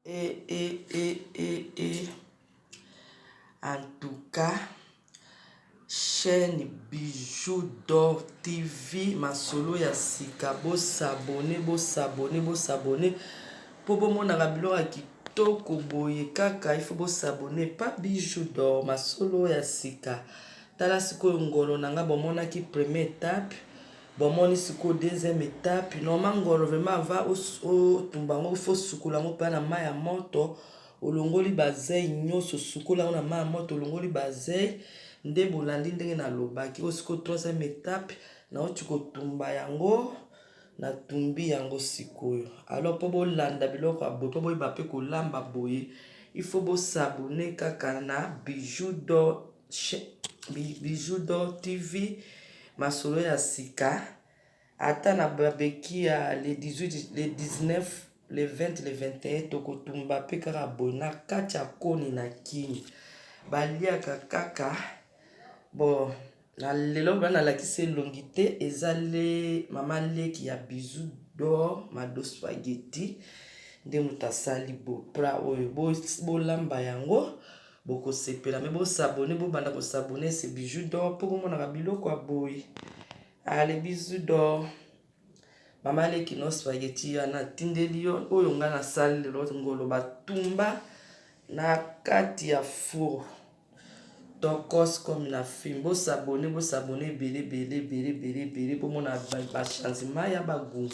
E, e, e, e, e. En tout cas, chaîne Bijou d'Or TV, masolo ya sika, bosabone, bosabone, bosabone, mpo bomonaka biloko ya kitoko boye kaka, il faut bosabone pa Bijou d'Or, masolo ya sika. Tala sikoyo ngolo na nga, bomonaki première étape, bomoni sikoyo deuxième étape. Normal ngolo vraiment avant otumba yango, faut sukola yango mpe na mai ya moto, olongoli bazei nyonso, sukola yango na mai ya moto, olongoli bazei nde bolandi ndenge nalobaki. Oyo sikoyo troisième étape, nauti kotumba yango, natumbi yango sikoyo. Alors mpo bolanda biloko ya boye, mpo boyeba mpe kolamba boye, il faut bosabone kaka na Bijou d'Or, Bijou d'Or TV, masolo ya sika. Ata na babeki ya le 18, le 19, le 20, le 21, tokotumba mpe kaka boye na kati ya koni na kini baliaka kaka. Bon, na lelo bana nalakisi elongi te, eza le mama leki ya Bijou d'Or, Mado Spaghetti, nde moto asali bo plat oyo. Bolamba yango, bokosepela. Me bosabone, bobanda kosabone, c'est Bijou d'Or, mpo bomonaka biloko ya boye. Ale, Bijou d'Or, mama leki no spaghetti wana atindeli yo oyo nga nasali lelo, ngolo batumba na kati ya four, tokos comme na film. Bosabone, bosabone ebele ebele ebele ebele ebele, bomona bachangement ya bagoût.